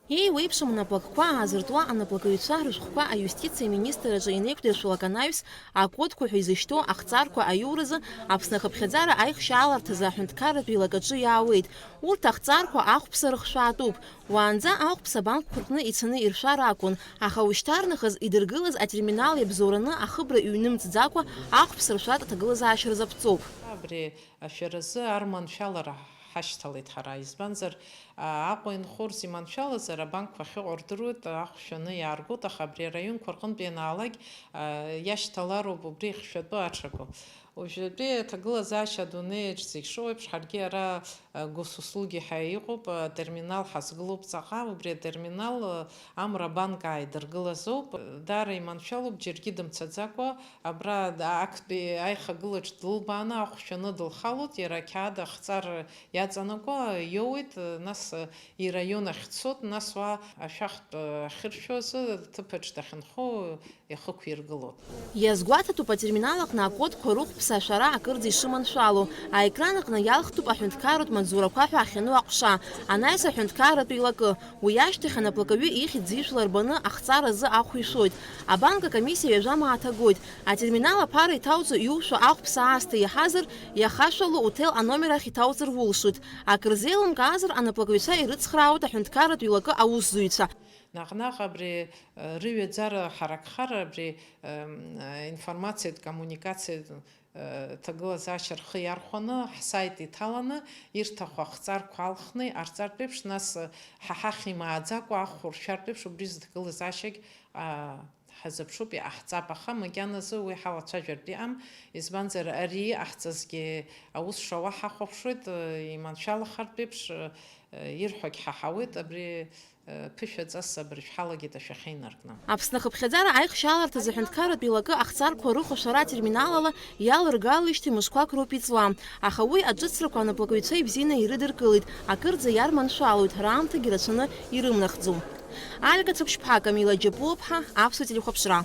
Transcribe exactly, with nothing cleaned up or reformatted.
Еиуеиԥшым анаплакқәа аазыртуа анаплакыҩцәа рышәҟәқәа аиустициа министр аҿы инеиқәдыршәалак анаҩс, акодқәа ҳәа изышьҭоу ахҵарқәа аиуразы Аԥсны ахыԥхьаӡара аихшьааларҭазы аҳәынҭқарратә еилакаҿы иаауеит. Урҭ ахҵарқәа ахәԥса рыхшәаатәуп. Уаанӡа ахәԥса абанкқәа рҟны ицаны иршәар акәын, аха ушьҭарнахыс идыргылаз атерминал иабзоураны ахыбра иҩнымҵӡакәа ахәԥса ршәартә аҭагылазаашьа рзаԥҵоуп. Абри ашәаразы арманшәалара ҳашьҭалеит ҳара, избанзар, а, Аҟәа инхо рзиманшәалазар, абанкқәа ахьыҟоу рдыруеит, ахә шәаны иааргоит, аха абри араионқәа рҟынтә ианаалак, а, иашьҭалароуп убри ихшәатәу аҽаку. Уажәтәи аҭагылазаашьа адунеиаҿ зегь шыҟоу еиԥш, ҳаргьы ара, а, госуслуги ҳәа иҟоуп, а, терминал ҳазгылоуп ҵаҟа, убри атерминал, а, Амра банк ааидыргылазоуп, даара иманшәалоуп, џьаргьы дымцаӡакәа, абра актәи аихагылаҿ дылбааны ахә шәаны дылхалоит, иара ақьаад ахҵар иаҵанакуа иоуеит, нас ираион ахь дцоит, нас уа ашәахтә ахьыршәо азы ҭыԥаҿ дахьынхо ихықәиргылоит. Иазгәаҭатәуп атерминал аҟны акодқәа рыхәԥса ашәара акырӡа ишыманшәало. Аекран аҟны иалхтәуп аҳәынҭқарратә маҵзурақәа ҳәа ахьану аҟәша, анаҩс аҳәынҭқарратә еилакы. Уи ашьҭахь анаплакаҩы ихьӡ-ижәла рбаны ахҵара азы ахә ишәоит. Абанк акомиссиа ҩажәа мааҭ агоит. Атерминал аԥара иҭауҵо иушәо ахәԥса аасҭа иаҳазар, иахашәало уҭел аномер ахь иҭауҵар улшоит. Акры зеилымкаазар, анаплакыҩцәа ирыцхраауеит аҳәынҭқарратә еилакы аусзуҩцәа. Наҟ-наҟ абри, э, рыҩаӡара ҳаракхар, абри, эм, э, информациатә коммуникациа ҭагылазаашьа рхы иархәаны, ҳсайт иҭаланы, ирҭаху ахҵарқәа алхны иҟарҵартә еиԥш, нас ҳа ҳахь имааӡакәа ахә ршәартә еиԥш, убри зҭагылазаашьагь, а, ҳазыԥшуп, иҟаҳҵап, аха макьаназы уи ҳалацәажәартә иҟам, избанзар, ари иҟаҳҵазгьы аус шауа ҳахәаԥшуеит, иманшәалахартә еиԥш, ирҳәогь ҳаҳауеит, абри ԥышәаҵас абыржә ҳалагеит ашәахьа инаркны. Аԥсны ахыԥхьаӡара аихшьааларҭазы аҳәынҭқарратә еилакы ахҵарқәа рыхәашәара атерминалала иалыргалеижьҭеи мышқәак роуп иҵуа, аха уи аҿыцрақәа анаплакыҩцәа ибзианы ирыдыркылеит, акырӡа иарманшәалоит, раамҭагьы рацәаны ирымнахӡом. Альга Цыԥшьԥҳа, Камила Џьапуаԥҳа, Аԥсуа телехәаԥшра.